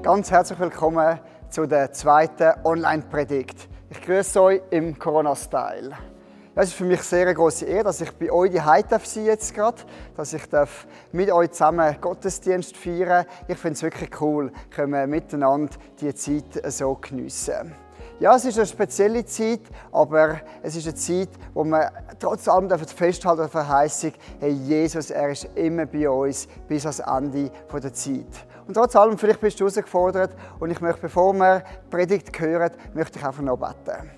Ganz herzlich willkommen zu der zweiten Online-Predigt. Ich grüße euch im Corona-Style. Es ist für mich sehr eine grosse Ehre, dass ich bei euch die sein darf jetzt gerade, dass ich mit euch zusammen Gottesdienst feiern. Ich finde es wirklich cool, können wir miteinander diese Zeit so geniessen. Ja, es ist eine spezielle Zeit, aber es ist eine Zeit, wo wir trotz allem festhalten der Verheißung, hey, Jesus, er ist immer bei uns bis ans Ende der Zeit. Und trotz allem, vielleicht bist du herausgefordert und ich möchte, bevor wir die Predigt hören, möchte ich einfach noch beten.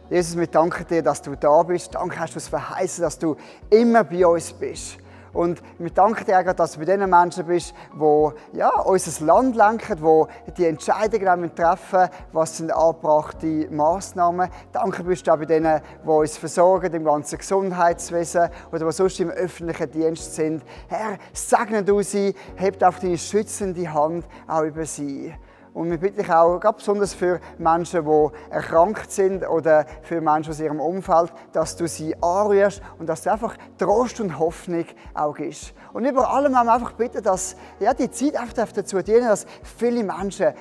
Jesus, wir danken dir, dass du da bist. Danke, hast du es verheißen, dass du immer bei uns bist. Und wir danken dir, dass du bei den Menschen bist, die unser Land lenken, die die Entscheidungen treffen, was sind angebrachte Massnahmen. Danke bist du auch bei denen, die uns versorgen im ganzen Gesundheitswesen oder die sonst im öffentlichen Dienst sind. Herr, segne du sie, heb auf deine schützende Hand auch über sie. Und wir bitten dich auch, ganz besonders für Menschen, die erkrankt sind oder für Menschen aus ihrem Umfeld, dass du sie anrührst und dass du einfach Trost und Hoffnung auch gibst. Und über allem haben wir einfach bitten, dass die Zeit einfach dazu dienen, dass viele Menschen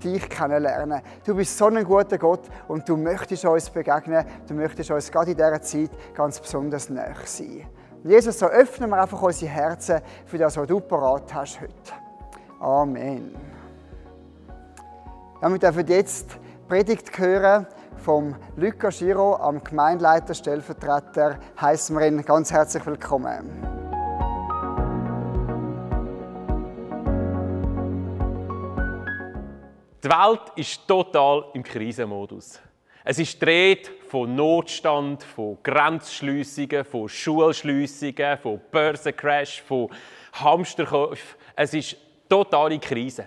dich kennenlernen. Du bist so ein guter Gott und du möchtest uns begegnen. Du möchtest uns gerade in dieser Zeit ganz besonders nahe sein. Und Jesus, so öffnen wir einfach unsere Herzen für das, was du parat hast heute. Amen. Ja, wir dürfen jetzt die Predigt hören vom Luca Giro, am Gemeindeleiter, Stellvertreter. Heißen wir ihn ganz herzlich willkommen. Die Welt ist total im Krisenmodus. Es ist die Rede von Notstand, von Grenzschliessungen, von Schulschliessungen, von Börsencrash, von Hamsterkäufen. Es ist totale Krise.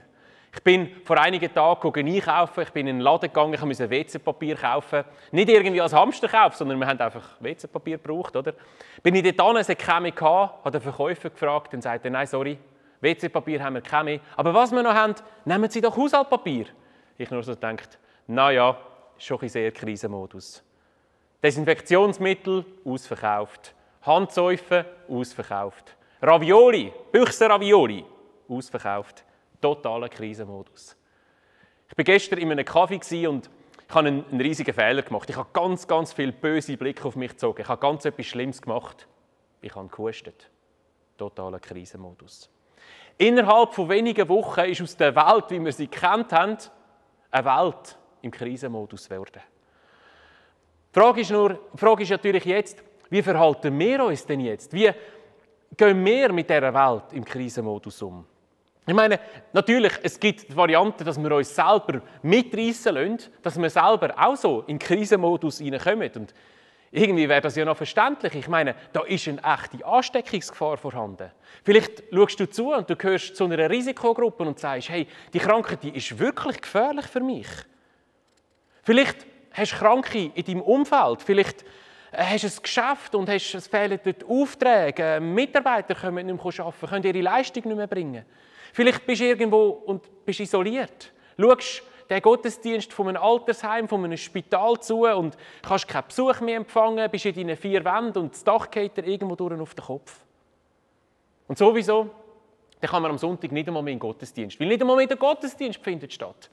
Ich bin vor einigen Tagen einkaufen, ich bin in den Laden gegangen, ich musste WC-Papier kaufen. Nicht irgendwie als Hamsterkauf, sondern wir haben einfach WC-Papier gebraucht, oder? Bin ich dort an, es hatte keine mehr, habe den Verkäufer gefragt und sagte, nein, sorry, WC-Papier haben wir keine mehr. Aber was wir noch haben, nehmen Sie doch Haushaltspapier. Ich nur so gedacht, naja, ist schon ein sehr Krisenmodus. Desinfektionsmittel, ausverkauft. Handseife, ausverkauft. Ravioli, Büchsen-Ravioli, ausverkauft. Totaler Krisenmodus. Ich war gestern in einem Café und ich habe einen riesigen Fehler gemacht. Ich habe ganz viele böse Blicke auf mich gezogen. Ich habe ganz etwas Schlimmes gemacht. Ich habe gehustet. Totaler Krisenmodus. Innerhalb von wenigen Wochen ist aus der Welt, wie wir sie gekannt haben, eine Welt im Krisenmodus geworden. Die Frage ist natürlich jetzt, wie verhalten wir uns denn jetzt? Wie gehen wir mit dieser Welt im Krisenmodus um? Ich meine, natürlich, es gibt die Variante, dass wir uns selber mitreissen lassen, dass wir selber auch so in den Krisenmodus hineinkommen. Und irgendwie wäre das ja noch verständlich. Ich meine, da ist eine echte Ansteckungsgefahr vorhanden. Vielleicht schaust du zu und du gehörst zu einer Risikogruppe und sagst, hey, die Krankheit die ist wirklich gefährlich für mich. Vielleicht hast du Kranke in deinem Umfeld, vielleicht hast du ein Geschäft und es fehlen dort Aufträge, Mitarbeiter können nicht mehr arbeiten, können ihre Leistung nicht mehr bringen. Vielleicht bist du irgendwo und bist isoliert. Schaust den Gottesdienst von einem Altersheim, von einem Spital zu und kannst keinen Besuch mehr empfangen, bist in deinen 4 Wänden und das Dach geht dir irgendwo durch auf den Kopf. Und sowieso, dann kann man am Sonntag nicht einmal mehr in den Gottesdienst, weil nicht einmal mehr der Gottesdienst findet statt.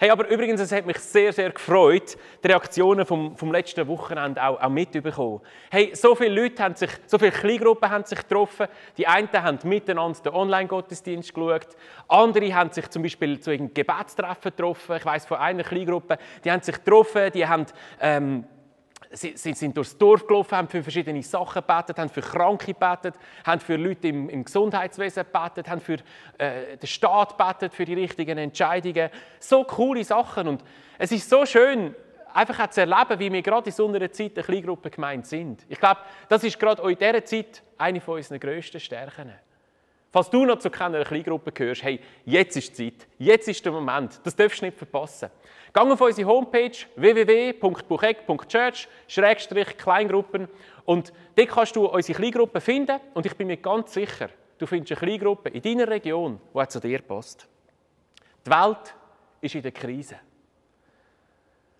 Hey, aber übrigens, es hat mich sehr gefreut, die Reaktionen vom letzten Wochenende auch mitbekommen. Hey, so viele Leute haben sich, so viele Kleingruppen haben sich getroffen. Die einen haben miteinander den Online-Gottesdienst geschaut. Andere haben sich zum Beispiel zu einem Gebetstreffen getroffen. Ich weiss von einer Kleingruppe, die haben sich getroffen, die haben Sie sind durchs Dorf gelaufen, haben für verschiedene Sachen gebetet, haben für Kranke gebetet, haben für Leute im Gesundheitswesen gebetet, haben für den Staat gebetet, für die richtigen Entscheidungen. So coole Sachen. Und es ist so schön, einfach auch zu erleben, wie wir gerade in so einer Zeit eine Kleingruppe gemeint sind. Ich glaube, das ist gerade auch in dieser Zeit eine von unseren grössten Stärken. Falls du noch zu keiner Kleingruppe gehörst, hey, jetzt ist die Zeit, jetzt ist der Moment, das darfst du nicht verpassen. Geh auf unsere Homepage www.buchegg.church/Kleingruppen und dort kannst du unsere Kleingruppen finden und ich bin mir ganz sicher, du findest eine Kleingruppe in deiner Region, die zu dir passt. Die Welt ist in der Krise.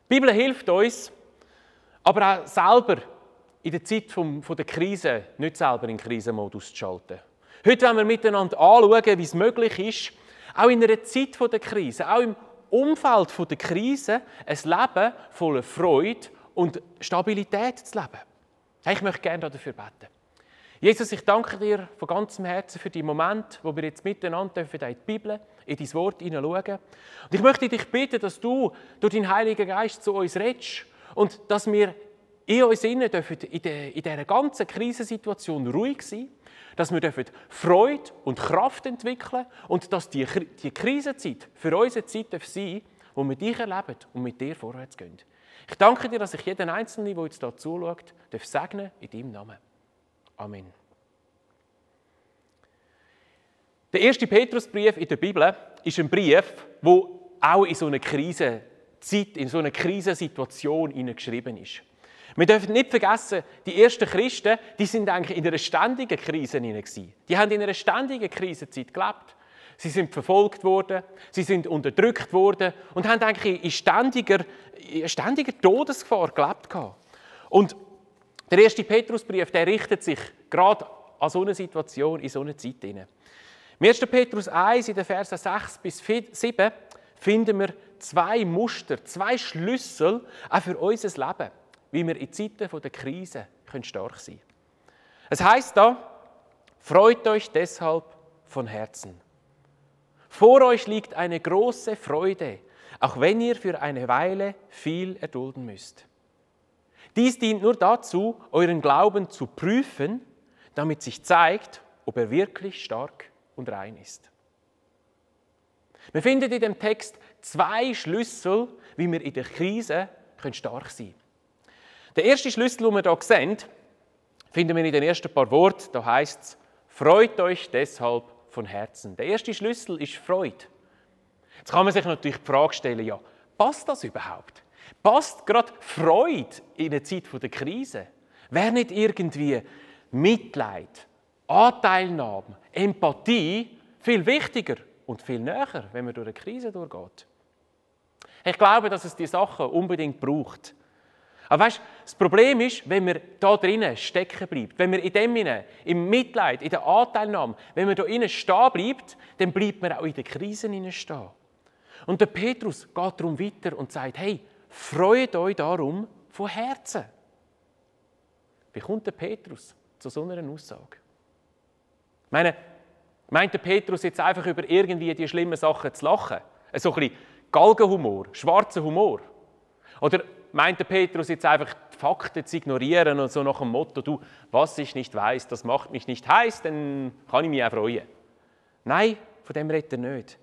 Die Bibel hilft uns, aber auch selber in der Zeit der Krise nicht selber in den Krisenmodus zu schalten. Heute wollen wir miteinander anschauen, wie es möglich ist, auch in einer Zeit der Krise, auch im Umfeld der Krise, ein Leben voller Freude und Stabilität zu leben. Ich möchte gerne dafür beten. Jesus, ich danke dir von ganzem Herzen für die Moment, wo wir jetzt miteinander in die Bibel, in dein Wort hineinschauen. Und ich möchte dich bitten, dass du durch deinen Heiligen Geist zu uns redest und dass wir in uns innen in dieser ganzen Krisensituation ruhig sein, dass wir Freude und Kraft entwickeln und dass die Krisenzeit für uns eine Zeit sein darf, wo wir dich erleben und mit dir vorwärts gehen. Ich danke dir, dass ich jeden Einzelnen, der jetzt hier zuschaut, segnen in deinem Namen. Amen. Der erste Petrusbrief in der Bibel ist ein Brief, der auch in so eine Krisenzeit, in so eine Krisensituation geschrieben ist. Wir dürfen nicht vergessen, die ersten Christen, die sind eigentlich in einer ständigen Krise gewesen. Die haben in einer ständigen Krisenzeit gelebt. Sie sind verfolgt worden, sie sind unterdrückt worden und haben eigentlich in ständiger Todesgefahr gelebt. Und der erste Petrusbrief, der richtet sich gerade an so eine Situation, in so eine Zeit hinein. Im 1. Petrus 1, in den Versen 6 bis 7, finden wir zwei Muster, zwei Schlüssel auch für unser Leben, wie wir in Zeiten der Krise stark sein können. Es heisst da, freut euch deshalb von Herzen. Vor euch liegt eine große Freude, auch wenn ihr für eine Weile viel erdulden müsst. Dies dient nur dazu, euren Glauben zu prüfen, damit sich zeigt, ob er wirklich stark und rein ist. Wir finden in dem Text zwei Schlüssel, wie wir in der Krise stark sein können. Der erste Schlüssel, den wir hier sehen, finden wir in den ersten paar Worten. Da heisst es, freut euch deshalb von Herzen. Der erste Schlüssel ist Freude. Jetzt kann man sich natürlich die Frage stellen, ja, passt das überhaupt? Passt gerade Freude in einer Zeit der Krise? Wäre nicht irgendwie Mitleid, Anteilnahme, Empathie viel wichtiger und viel näher, wenn man durch eine Krise durchgeht? Ich glaube, dass es diese Sachen unbedingt braucht. Aber weißt, das Problem ist, wenn man da drinnen stecken bleibt, wenn man in dem hinein, im Mitleid, in der Anteilnahme, wenn man da innen stehen bleibt, dann bleibt man auch in den Krisen innen stehen. Und der Petrus geht darum weiter und sagt, hey, freut euch darum von Herzen. Wie kommt der Petrus zu so einer Aussage? Meint der Petrus jetzt einfach über irgendwie die schlimmen Sachen zu lachen? So ein bisschen Galgenhumor, schwarzer Humor? Oder meint der Petrus jetzt einfach die Fakten zu ignorieren und so nach dem Motto, du, was ich nicht weiß, das macht mich nicht heiß, dann kann ich mich auch freuen? Nein, von dem redet er nicht.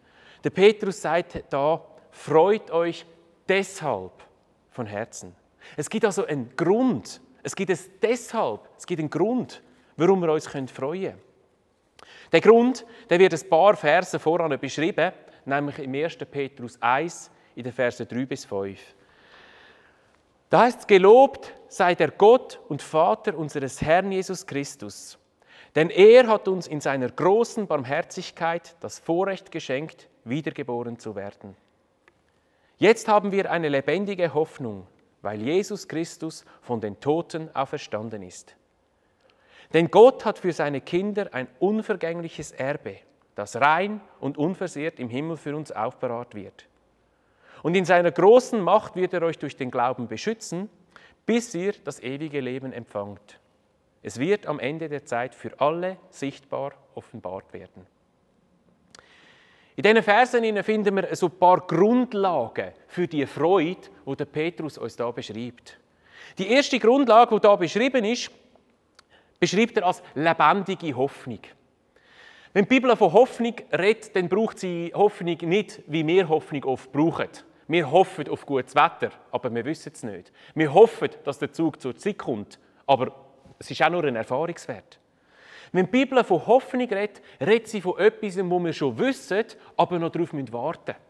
Der Petrus sagt da, freut euch deshalb von Herzen. Es gibt also einen Grund, es gibt einen Grund, warum wir uns freuen können. Der Grund, der wird ein paar Verse voran beschrieben, nämlich im 1. Petrus 1, in den Versen 3 bis 5. Da heißt es, gelobt sei der Gott und Vater unseres Herrn Jesus Christus, denn er hat uns in seiner großen Barmherzigkeit das Vorrecht geschenkt, wiedergeboren zu werden. Jetzt haben wir eine lebendige Hoffnung, weil Jesus Christus von den Toten auferstanden ist. Denn Gott hat für seine Kinder ein unvergängliches Erbe, das rein und unversehrt im Himmel für uns aufbewahrt wird. Und in seiner großen Macht wird er euch durch den Glauben beschützen, bis ihr das ewige Leben empfangt. Es wird am Ende der Zeit für alle sichtbar offenbart werden. In diesen Versen finden wir so ein paar Grundlagen für die Freude, die der Petrus uns hier beschreibt. Die erste Grundlage, die hier beschrieben ist, beschreibt er als lebendige Hoffnung. Wenn die Bibel von Hoffnung redet, dann braucht sie Hoffnung nicht, wie wir Hoffnung oft brauchen. Wir hoffen auf gutes Wetter, aber wir wissen es nicht. Wir hoffen, dass der Zug zur Zeit kommt, aber es ist auch nur ein Erfahrungswert. Wenn die Bibel von Hoffnung redet sie von etwas, wo wir schon wissen, aber noch darauf warten müssen.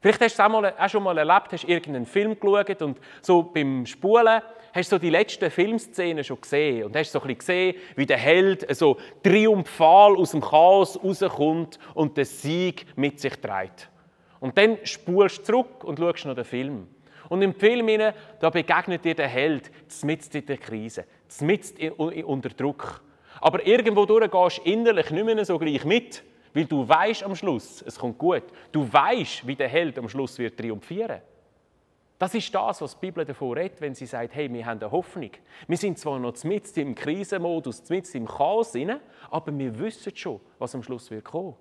Vielleicht hast du es auch schon mal erlebt, hast irgendeinen Film geschaut und so beim Spulen hast du so die letzten Filmszenen schon gesehen und hast so ein bisschen gesehen, wie der Held so triumphal aus dem Chaos rauskommt und den Sieg mit sich trägt. Und dann spulst du zurück und schaust noch den Film. Und im Film da begegnet dir der Held mitten in der Krise, mitten unter Druck. Aber irgendwo durch gehst du innerlich nicht mehr so gleich mit, Weil du weißt am Schluss, es kommt gut. Du weißt, wie der Held am Schluss wird triumphieren. Das ist das, was die Bibel davon redet, wenn sie sagt, hey, wir haben eine Hoffnung. Wir sind zwar noch mitten im Krisenmodus, mitten im Chaos rein, aber wir wissen schon, was am Schluss wird kommen.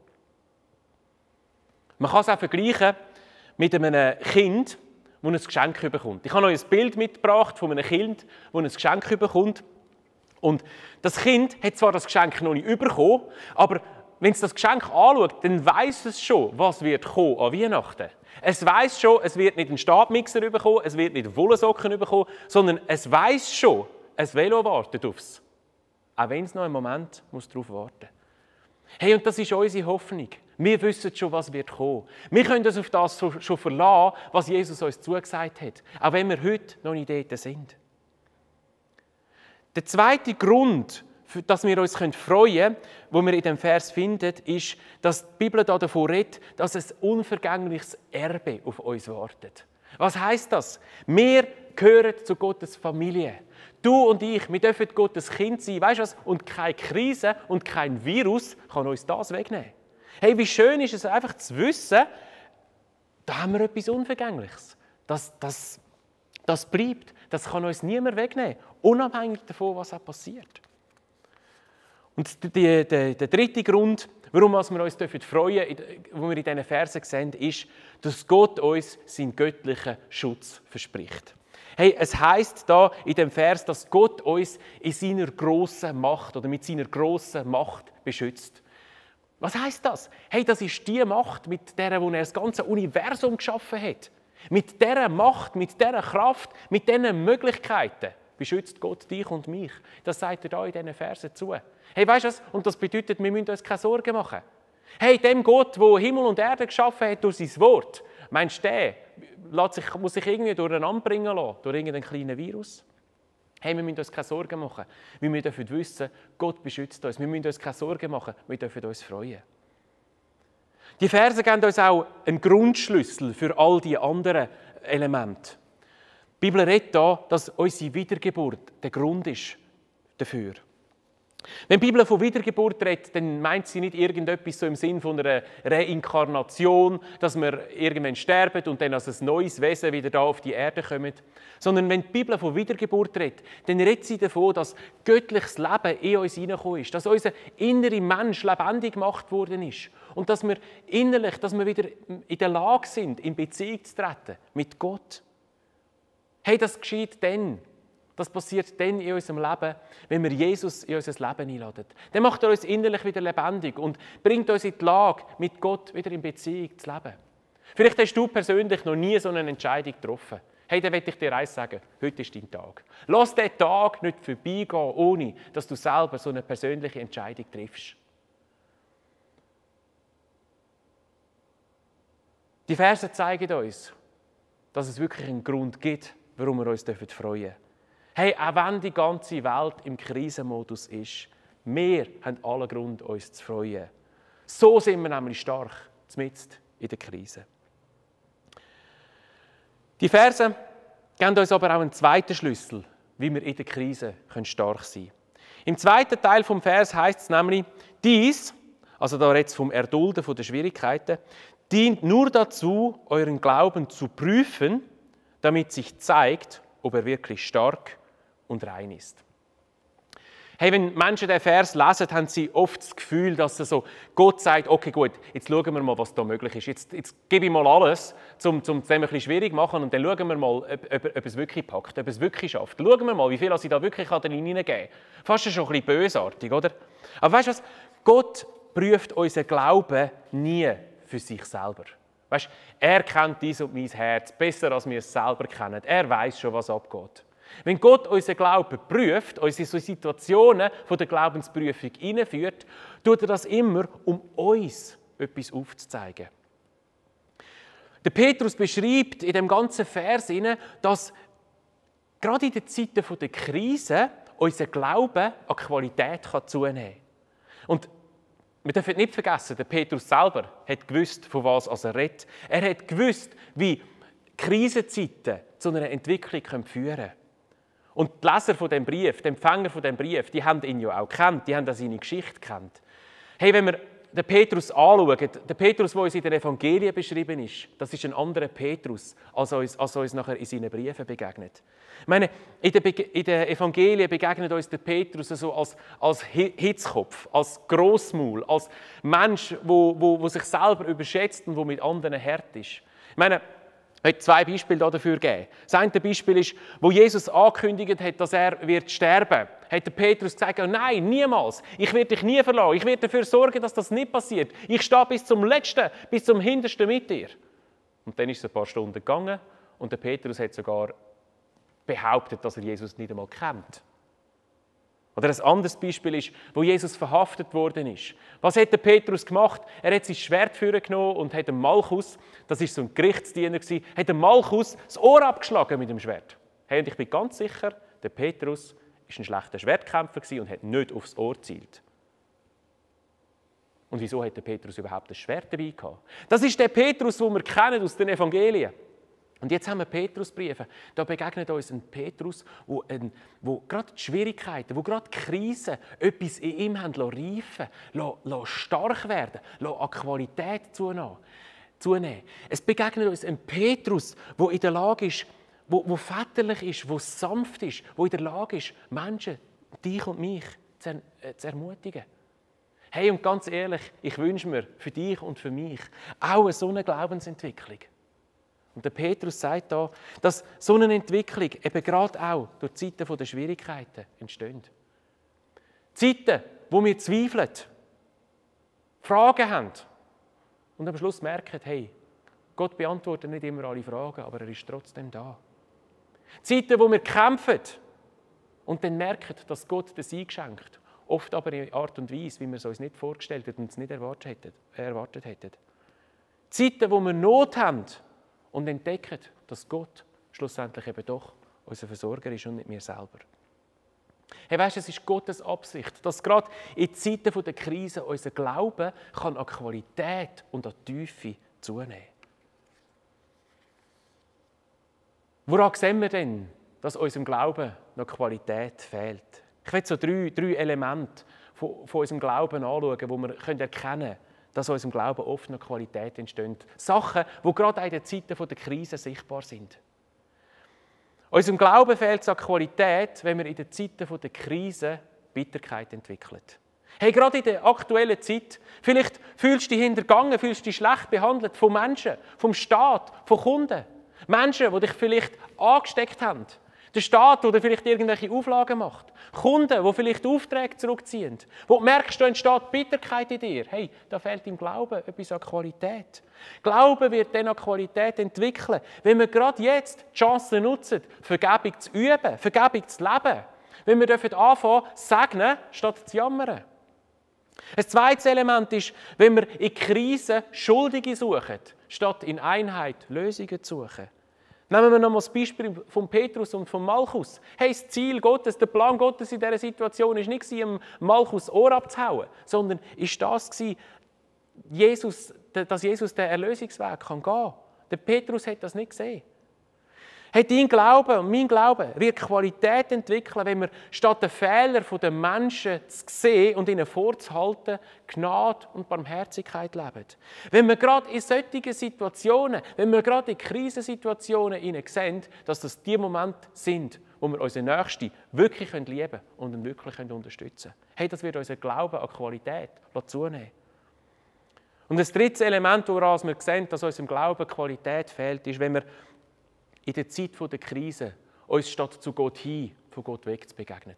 Man kann es auch vergleichen mit einem Kind, das ein Geschenk bekommt. Ich habe euch ein Bild mitgebracht von einem Kind, das ein Geschenk bekommt. Und das Kind hat zwar das Geschenk noch nicht bekommen, aber wenn es das Geschenk anschaut, dann weiss es schon, was wird kommen an Weihnachten. Es weiss schon, es wird nicht einen Stabmixer bekommen, es wird nicht Wollsocken bekommen, sondern es weiss schon, ein Velo wartet auf es. Auch wenn es noch einen Moment darauf warten muss. Hey, und das ist unsere Hoffnung. Wir wissen schon, was wird kommen. Wir können uns auf das schon verlassen, was Jesus uns zugesagt hat. Auch wenn wir heute noch nicht dort sind. Der zweite Grund, dass wir uns freuen können, den wir in diesem Vers finden, ist, dass die Bibel davon redet, dass ein unvergängliches Erbe auf uns wartet. Was heisst das? Wir gehören zu Gottes Familie. Du und ich, wir dürfen Gottes Kind sein. Weißt du was? Und keine Krise und kein Virus kann uns das wegnehmen. Hey, wie schön ist es einfach zu wissen, da haben wir etwas Unvergängliches. Das bleibt. Das kann uns niemand wegnehmen. Unabhängig davon, was auch passiert. Und der dritte Grund, warum wir uns freuen dürfen, wo wir in diesen Versen sehen, ist, dass Gott uns seinen göttlichen Schutz verspricht. Hey, es heisst da in dem Vers, dass Gott uns in seiner grossen Macht oder mit seiner grossen Macht beschützt. Was heisst das? Hey, das ist die Macht, mit der er das ganze Universum geschaffen hat. Mit dieser Macht, mit dieser Kraft, mit diesen Möglichkeiten beschützt Gott dich und mich. Das sagt er da in diesen Versen zu. Hey, weißt du was? Und das bedeutet, wir müssen uns keine Sorgen machen. Hey, dem Gott, der Himmel und Erde geschaffen hat durch sein Wort, meinst du, der muss sich irgendwie durcheinander bringen lassen, durch irgendeinen kleinen Virus? Hey, wir müssen uns keine Sorgen machen. Wir dürfen wissen, Gott beschützt uns. Wir müssen uns keine Sorgen machen. Wir dürfen uns freuen. Die Verse geben uns auch einen Grundschlüssel für all die anderen Elemente. Die Bibel redet da, dass unsere Wiedergeburt der Grund ist dafür. Wenn die Bibel von Wiedergeburt redet, dann meint sie nicht irgendetwas so im Sinn von einer Reinkarnation, dass wir irgendwann sterben und dann als ein neues Wesen wieder da auf die Erde kommen. Sondern wenn die Bibel von Wiedergeburt redet, dann redet sie davon, dass göttliches Leben in uns hineingekommen ist, dass unser innerer Mensch lebendig gemacht worden ist und dass wir innerlich, dass wir wieder in der Lage sind, in Beziehung zu treten mit Gott. Hey, das geschieht dann. Das passiert dann in unserem Leben, wenn wir Jesus in unser Leben einladen. Dann macht er uns innerlich wieder lebendig und bringt uns in die Lage, mit Gott wieder in Beziehung zu leben. Vielleicht hast du persönlich noch nie so eine Entscheidung getroffen. Hey, dann möchte ich dir eins sagen, heute ist dein Tag. Lass diesen Tag nicht vorbeigehen, ohne dass du selber so eine persönliche Entscheidung triffst. Die Verse zeigen uns, dass es wirklich einen Grund gibt, warum wir uns freuen dürfen. Hey, auch wenn die ganze Welt im Krisenmodus ist, wir haben allen Grund, uns zu freuen. So sind wir nämlich stark, mitten in der Krise. Die Verse geben uns aber auch einen zweiten Schlüssel, wie wir in der Krise stark sein können. Im zweiten Teil des Vers heißt es nämlich, dies, also da redet es vom Erdulden der Schwierigkeiten, dient nur dazu, euren Glauben zu prüfen, damit sich zeigt, ob er wirklich stark und rein ist. Hey, wenn Menschen diesen Vers lesen, haben sie oft das Gefühl, dass so Gott sagt, okay gut, jetzt schauen wir mal, was da möglich ist. Jetzt gebe ich mal alles, um es ein bisschen schwierig zu machen und dann schauen wir mal, ob es wirklich packt, ob es wirklich schafft. Schauen wir mal, wie viel ich da wirklich hineingeben kann. Fast schon ein bisschen bösartig, oder? Aber weißt du was? Gott prüft unseren Glauben nie für sich selber. Weißt, er kennt dies und mein Herz besser, als wir es selber kennen. Er weiß schon, was abgeht. Wenn Gott unseren Glauben prüft, uns in so Situationen von der Glaubensprüfung hineinführt, tut er das immer, um uns etwas aufzuzeigen. Der Petrus beschreibt in dem ganzen Vers, dass gerade in den Zeiten der Krise unser Glaube an Qualität zunehmen kann. Und wir dürfen nicht vergessen, der Petrus selber hat gewusst, von was er redet. Er hat gewusst, wie Krisenzeiten zu einer Entwicklung führen können. Und die Leser von dem Brief, die Empfänger von dem Brief, die haben ihn ja auch gekannt, die haben seine Geschichte gekannt. Hey, wenn wir den Petrus anschauen, der Petrus, der uns in den Evangelien beschrieben ist, das ist ein anderer Petrus, als uns nachher in seinen Briefen begegnet. Ich meine, in den Evangelien begegnet uns der Petrus so als Hitzkopf, als Grossmaul, als Mensch, der sich selber überschätzt und der mit anderen hart ist. Ich meine, ich möchte 2 Beispiele dafür geben. Das eine Beispiel ist, wo Jesus angekündigt hat, dass er wird sterben, hat der Petrus gesagt, oh nein, niemals, ich werde dich nie verlassen, ich werde dafür sorgen, dass das nicht passiert. Ich stehe bis zum Letzten, bis zum Hintersten mit dir. Und dann ist es ein paar Stunden gegangen und der Petrus hat sogar behauptet, dass er Jesus nicht einmal kennt. Oder ein anderes Beispiel ist, wo Jesus verhaftet worden ist. Was hat der Petrus gemacht? Er hat sein Schwert vorgenommen und hat dem Malchus, das war so ein Gerichtsdiener, hat dem Malchus das Ohr abgeschlagen mit dem Schwert. Hey, und ich bin ganz sicher, der Petrus war ein schlechter Schwertkämpfer und hat nicht aufs Ohr gezielt. Und wieso hat der Petrus überhaupt ein Schwert dabei gehabt? Das ist der Petrus, den wir kennen aus den Evangelien. Und jetzt haben wir Petrusbriefe. Da begegnet uns ein Petrus, wo gerade die Schwierigkeiten, wo gerade die Krisen etwas in ihm haben reifen lassen, stark werden, an Qualität zunehmen. Es begegnet uns ein Petrus, der in der Lage ist, wo väterlich ist, wo sanft ist, wo in der Lage ist, Menschen, dich und mich, zu ermutigen. Hey, und ganz ehrlich, ich wünsche mir für dich und für mich auch so eine Glaubensentwicklung. Und der Petrus sagt da, dass so eine Entwicklung eben gerade auch durch Zeiten der Schwierigkeiten entsteht. Zeiten, wo wir zweifeln, Fragen haben und am Schluss merken, hey, Gott beantwortet nicht immer alle Fragen, aber er ist trotzdem da. Zeiten, wo wir kämpfen und dann merken, dass Gott den Sieg schenkt. Oft aber in Art und Weise, wie wir es uns nicht vorgestellt hätten und es nicht erwartet hätten. Zeiten, wo wir Not haben und entdecken, dass Gott schlussendlich eben doch unser Versorger ist und nicht wir selber. Hey, weißt du, es ist Gottes Absicht, dass gerade in Zeiten der Krise unser Glaube kann an Qualität und an Tiefe zunehmen. Woran sehen wir denn, dass unserem Glauben noch Qualität fehlt? Ich will so drei Elemente von unserem Glauben anschauen, wo wir erkennen können, dass in unserem Glauben oft noch Qualität entsteht. Sachen, die gerade auch in den Zeiten der Krise sichtbar sind. Unserem Glauben fehlt es an Qualität, wenn wir in den Zeiten der Krise Bitterkeit entwickeln. Hey, gerade in der aktuellen Zeit, vielleicht fühlst du dich hintergangen, fühlst du dich schlecht behandelt von Menschen, vom Staat, von Kunden. Menschen, die dich vielleicht angesteckt haben. Der Staat, der vielleicht irgendwelche Auflagen macht. Kunden, die vielleicht Aufträge zurückziehen. Wo du merkst, da entsteht Bitterkeit in dir. Hey, da fehlt im Glauben etwas an Qualität. Glauben wird dann an Qualität entwickeln, wenn wir gerade jetzt die Chance nutzen, Vergebung zu üben, Vergebung zu leben. Wenn wir anfangen zu segnen, statt zu jammern. Ein zweites Element ist, wenn wir in Krisen Schuldige suchen, statt in Einheit Lösungen zu suchen. Nehmen wir nochmal das Beispiel von Petrus und von Malchus. Hey, das Ziel Gottes, der Plan Gottes in dieser Situation war nicht, dem Malchus Ohr abzuhauen, sondern war das, dass Jesus den Erlösungsweg gehen kann. Der Petrus hat das nicht gesehen. Hey, dein Glaube und mein Glaube wird Qualität entwickeln, wenn wir statt den Fehlern der Menschen zu sehen und ihnen vorzuhalten, Gnade und Barmherzigkeit leben. Wenn wir gerade in solchen Situationen, wenn wir gerade in Krisensituationen sehen, dass das die Momente sind, wo wir unseren Nächsten wirklich lieben können und ihn wirklich unterstützen können. Hey, das wird unser Glaube an Qualität zunehmen. Und das dritte Element, woran wir sehen, dass unserem Glauben Qualität fehlt, ist, wenn wir in der Zeit der Krise uns statt zu Gott hin, von Gott weg zu begegnen.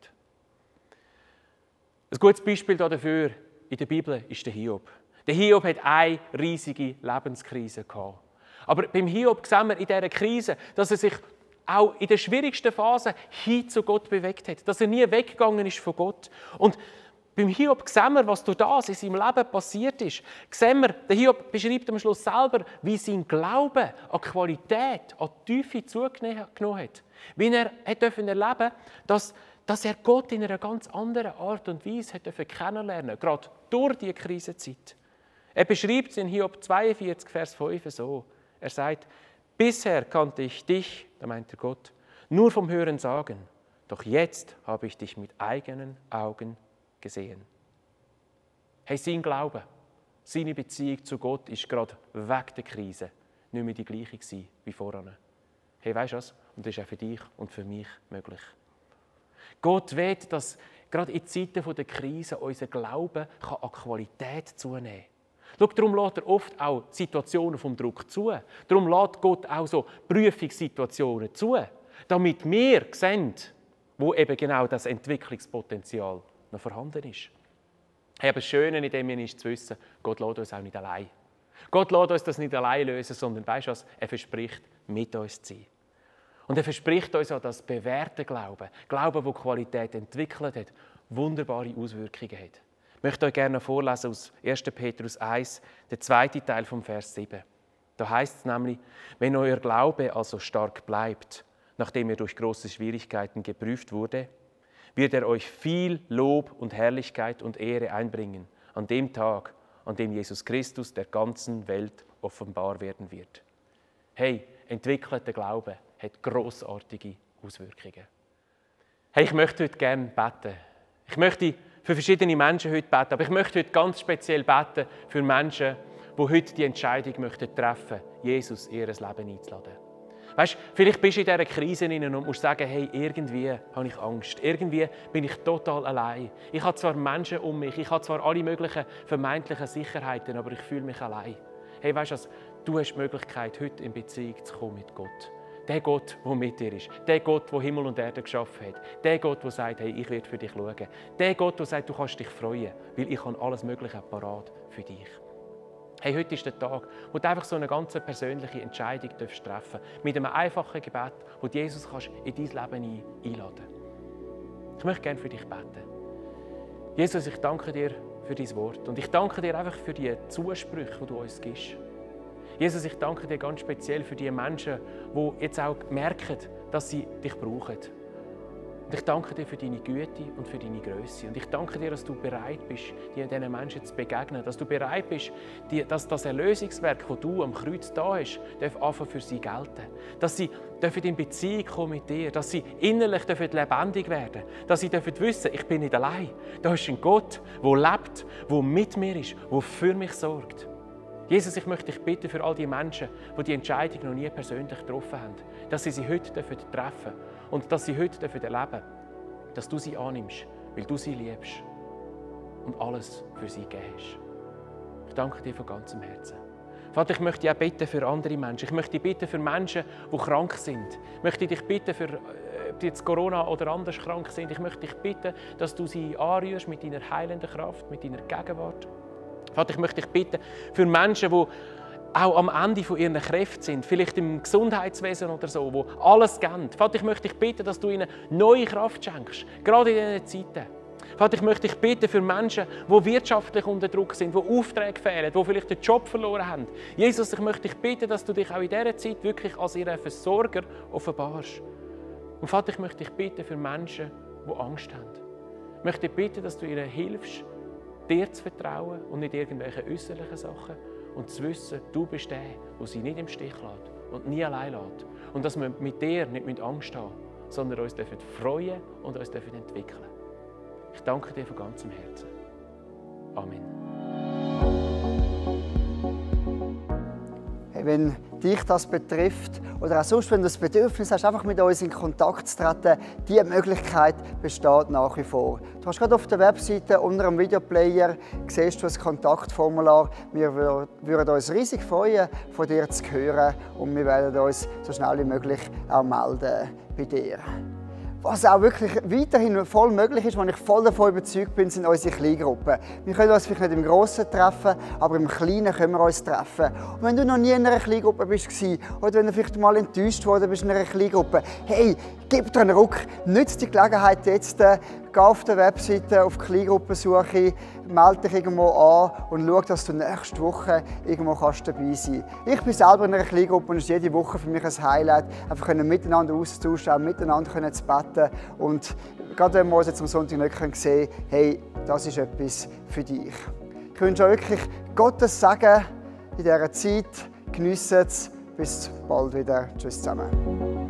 Ein gutes Beispiel dafür in der Bibel ist der Hiob. Der Hiob hat eine riesige Lebenskrise gehabt. Aber beim Hiob sehen wir in dieser Krise, dass er sich auch in der schwierigsten Phase hin zu Gott bewegt hat. Dass er nie weggegangen ist von Gott. Und beim Hiob sehen wir, was durch das in seinem Leben passiert ist. Sehen wir, der Hiob beschreibt am Schluss selber, wie sein Glaube an Qualität, an Tiefe zugenommen hat. Wie er erleben durfte, dass er Gott in einer ganz anderen Art und Weise kennenlernen durfte, gerade durch diese Krisenzeit. Er beschreibt es in Hiob 42, Vers 5 so. Er sagt, bisher kannte ich dich, da meint er Gott, nur vom Hören sagen, doch jetzt habe ich dich mit eigenen Augen gesehen. Hey, sein Glaube Seine Beziehung zu Gott ist gerade weg der Krise nicht mehr die gleiche gewesen wie vorher. Hey, weisst du was? Und das ist auch für dich und für mich möglich. Gott will, dass gerade in Zeiten der Krise unser Glaube an Qualität zunehmen kann. Schau, darum lässt er oft auch Situationen vom Druck zu. Darum lässt Gott auch so Prüfungssituationen zu, damit wir sehen, wo eben genau das Entwicklungspotenzial noch vorhanden ist. Hey, aber das Schöne in dem ist zu wissen, Gott lässt uns auch nicht allein. Gott lässt uns das nicht allein lösen, sondern weisst du was? Er verspricht, mit uns zu sein. Und er verspricht uns auch das bewährte Glauben, Glauben, das Qualität entwickelt hat, wunderbare Auswirkungen hat. Ich möchte euch gerne vorlesen aus 1. Petrus 1, der zweite Teil vom Vers 7. Da heißt es nämlich, wenn euer Glaube also stark bleibt, nachdem er durch große Schwierigkeiten geprüft wurde, wird er euch viel Lob und Herrlichkeit und Ehre einbringen an dem Tag, an dem Jesus Christus der ganzen Welt offenbar werden wird. Hey, entwickelter Glaube hat grossartige Auswirkungen. Hey, ich möchte heute gerne beten. Ich möchte für verschiedene Menschen heute beten, aber ich möchte heute ganz speziell beten für Menschen, die heute die Entscheidung möchten treffen, Jesus in ihr Leben einzuladen. Weißt, vielleicht bist du in dieser Krise und musst sagen, hey, irgendwie habe ich Angst, irgendwie bin ich total allein. Ich habe zwar Menschen um mich, ich habe zwar alle möglichen vermeintlichen Sicherheiten, aber ich fühle mich allein. Hey, weißt du was? Du hast die Möglichkeit, heute in Beziehung zu kommen mit Gott. Der Gott, der mit dir ist. Der Gott, der Himmel und Erde geschaffen hat. Der Gott, der sagt, hey, ich werde für dich schauen. Der Gott, der sagt, du kannst dich freuen, weil ich habe alles Mögliche parat für dich. Hey, heute ist der Tag, wo du einfach so eine ganz persönliche Entscheidung treffen darfst. Mit einem einfachen Gebet, wo du Jesus kannst in dein Leben einladen kannst. Ich möchte gerne für dich beten. Jesus, ich danke dir für dein Wort. Und ich danke dir einfach für die Zusprüche, die du uns gibst. Jesus, ich danke dir ganz speziell für die Menschen, die jetzt auch merken, dass sie dich brauchen. Und ich danke dir für deine Güte und für deine Größe. Und ich danke dir, dass du bereit bist, diesen Menschen zu begegnen. Dass du bereit bist, dass das Erlösungswerk, das du am Kreuz da hast, anfangen für sie gelten. Dass sie in Beziehung kommen mit dir. Dass sie innerlich lebendig werden. Dass sie wissen, ich bin nicht allein. Da ist ein Gott, der lebt, der mit mir ist, der für mich sorgt. Jesus, ich möchte dich bitten für all die Menschen, die die Entscheidung noch nie persönlich getroffen haben, dass sie heute treffen dürfen und dass sie heute erleben dürfen, dass du sie annimmst, weil du sie liebst und alles für sie gegeben hast. Ich danke dir von ganzem Herzen. Vater, ich möchte dich auch bitten für andere Menschen. Ich möchte dich bitten für Menschen, die krank sind. Ich möchte dich bitten für die jetzt Corona oder anders krank sind. Ich möchte dich bitten, dass du sie anrührst mit deiner heilenden Kraft, mit deiner Gegenwart. Vater, ich möchte dich bitten für Menschen, die auch am Ende von ihren Kräften sind, vielleicht im Gesundheitswesen oder so, wo alles geben. Vater, ich möchte dich bitten, dass du ihnen neue Kraft schenkst, gerade in diesen Zeiten. Vater, ich möchte dich bitten für Menschen, die wirtschaftlich unter Druck sind, die Aufträge fehlen, die vielleicht den Job verloren haben. Jesus, ich möchte dich bitten, dass du dich auch in dieser Zeit wirklich als ihren Versorger offenbarst. Und Vater, ich möchte dich bitten für Menschen, die Angst haben. Ich möchte dich bitten, dass du ihnen hilfst, dir zu vertrauen und nicht irgendwelchen äußerlichen Sachen. Und zu wissen, du bist der, der sie nicht im Stich lässt und nie allein lässt. Und dass wir mit dir nicht Angst haben müssen, sondern uns freuen und uns entwickeln. Ich danke dir von ganzem Herzen. Amen. Hey, wenn dich das betrifft oder auch sonst, wenn du das Bedürfnis hast, einfach mit uns in Kontakt zu treten, diese Möglichkeit besteht nach wie vor. Du hast gerade auf der Webseite unter dem Videoplayer siehst du ein Kontaktformular. Wir würden uns riesig freuen, von dir zu hören und wir werden uns so schnell wie möglich auch melden bei dir. Was auch wirklich weiterhin voll möglich ist, wo ich voll davon überzeugt bin, sind unsere Kleingruppen. Wir können uns vielleicht nicht im Grossen treffen, aber im Kleinen können wir uns treffen. Und wenn du noch nie in einer Kleingruppe bist oder wenn du vielleicht mal enttäuscht worden bist in einer Kleingruppe, hey, gib dir einen Ruck, nutze die Gelegenheit jetzt, geh auf der Webseite auf Kleingruppensuche, melde dich irgendwo an und schau, dass du nächste Woche irgendwo dabei sein kannst. Ich bin selber in einer Kleingruppe und es ist jede Woche für mich ein Highlight, einfach miteinander austauschen, miteinander zu beten. Und gerade wenn wir uns jetzt am Sonntag nicht sehen können, hey, das ist etwas für dich. Ich wünsche euch wirklich Gottes Segen in dieser Zeit. Geniessen es. Bis bald wieder. Tschüss zusammen.